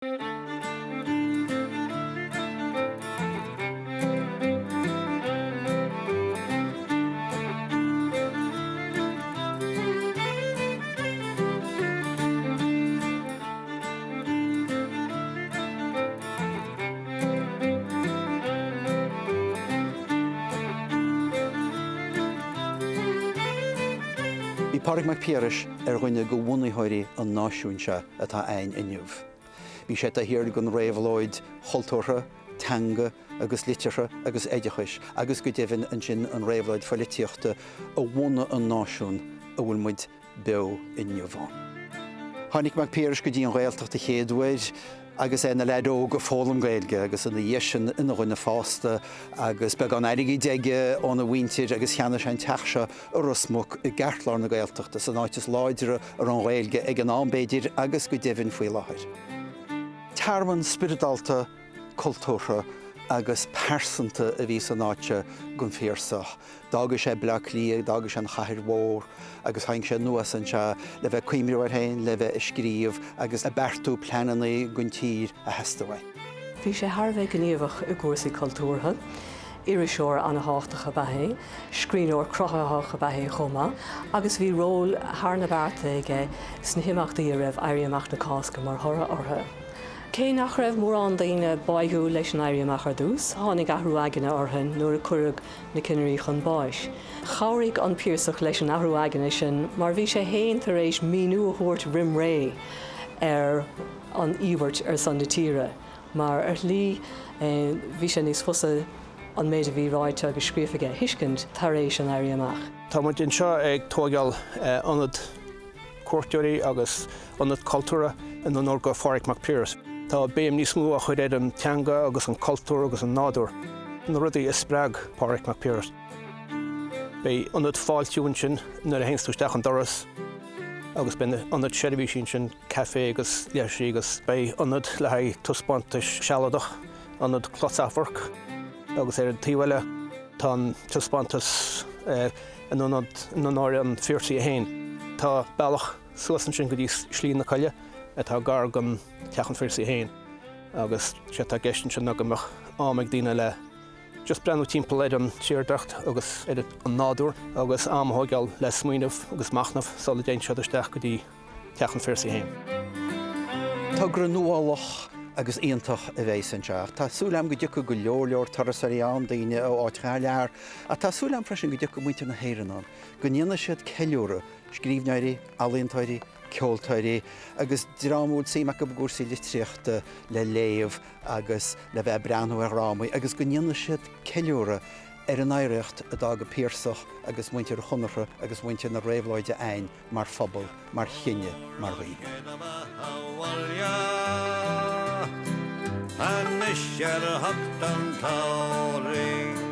Bhí Pádraig Mac Piarais ar dhuine de bhunaitheoirí an náisiúin seo atá a'ainn inniu. Bhí sé taobh thiar den réabhlóid chultúrtha, teanga agus liteartha agus oideachais agus go deimhin ansin an réabhlóid phoilitíochta a bhunaigh an náisiún a bhfuil muid beo inniu ann. Tháinig Mac Piarais go dtí an Ghaeltacht a chéad uair agus é ina leaid óg ag foghlaim Gaeilge agus ina dhiaidh sin ina dhuine fásta agus beagán airgid aige óna mhuintir agus cheannaigh sé an teach seo i Ros Muc i gceartlár na Gaeltachta, san áit is láidre a raibh an Ghaeilge ag an am b'fhéidir agus go deimhin faoi láthair. Tearmann spioradálta, cultúrtha agus pearsanta a bhí san áit seo don Phiarsach. D'fhága sé Bleá Cliath, d'fhága sé an chathair mhór agus tháinig sé anuas anseo le bheith ag cuimhneamh air féin, le bheith ag scríobh agus ag beartú pleananna don tír a theastaigh uaidh. Bhí sé thar a bheith gníomhach i gcúrsaí cultúrtha. Iriseoir an-thábhachtach ab ea é, scríbhneoir cruthaitheach ab ea é chomh maith, agus bhí ról thar na bearta aige sna himeachtaí a raibh Éirí Amach na Cásca mar thoradh orthu. Cé nach raibh mórán daoine báidhiúil leis an Éirí Amach ar dtús, tháinig athrú aigne orthu nuair a cuireadh na cinnirí chun báis. Chabhraigh an Piarsach leis an athrú aigne sin mar bhí sé féin tar éis míniú a thabhairt roim ré ar an íobairt ar son na tíre mar ar shlí bhí sé níos fusa an méid a bhí ráite agus scríofa aige a thuiscint tar éis an Éirí Amach. Tá muid anseo ag tóigeáil ionad cuairteoirí agus ionad cultúrtha in onóir go Phádraig Mac Piarais. Tá béim níos mó á chur ar an teanga agus an cultúr agus an nádúr, na rudaí a spreag Pádraig Mac Piarais. Beidh ionad fáiltiú ansin nuair a théanns tú isteach an doras agus beidh ionad seirbhísí ansin, caife agus leithrisí agus beidh ionad le haghaidh taispeántais sealadach, ionad closamhairc agus ar an taobh eile tá an taispeántas in onóir an Phiarsaigh féin. Tá bealach suas ansin go dtí Slí na Coille atá gar don Teach an Phiarsaigh féin agus sé atá i gceist ansin ná go mbeadh am ag daoine le just breathnú timpeall ar an tírdhreacht agus ar an nádúr agus am a thóigeáil le smaoineamh agus machnamh sula dtéann siad isteach go dtí Teach an Phiarsaigh féin. Togra nuálach agus iontach a bheas anseo. Tá súil agam go dtiocfaidh go leor leor turasóirí ann, daoine ó áiteacha thar lear, ach tá súil agam freisin go dtiocfaidh muintir na hÉireann ann, go ndéanfaidh siad ceiliúradh, scríbhneoirí, ealaíontóirí, ceoltóirí agus dream a bhfuil suim acu i gcúrsaí litríochta le léamh agus le bheith ag breathnú ar dhrámaí agus go ndéanfaidh siad ceiliúradh ar an oidhreacht a d'fhág an Piarsach agus muintir an Chonartha agus muintir na réabhlóide a'ainn mar phobal, mar chine, mar dhaoine. Anois ar theacht an tsamhraidh.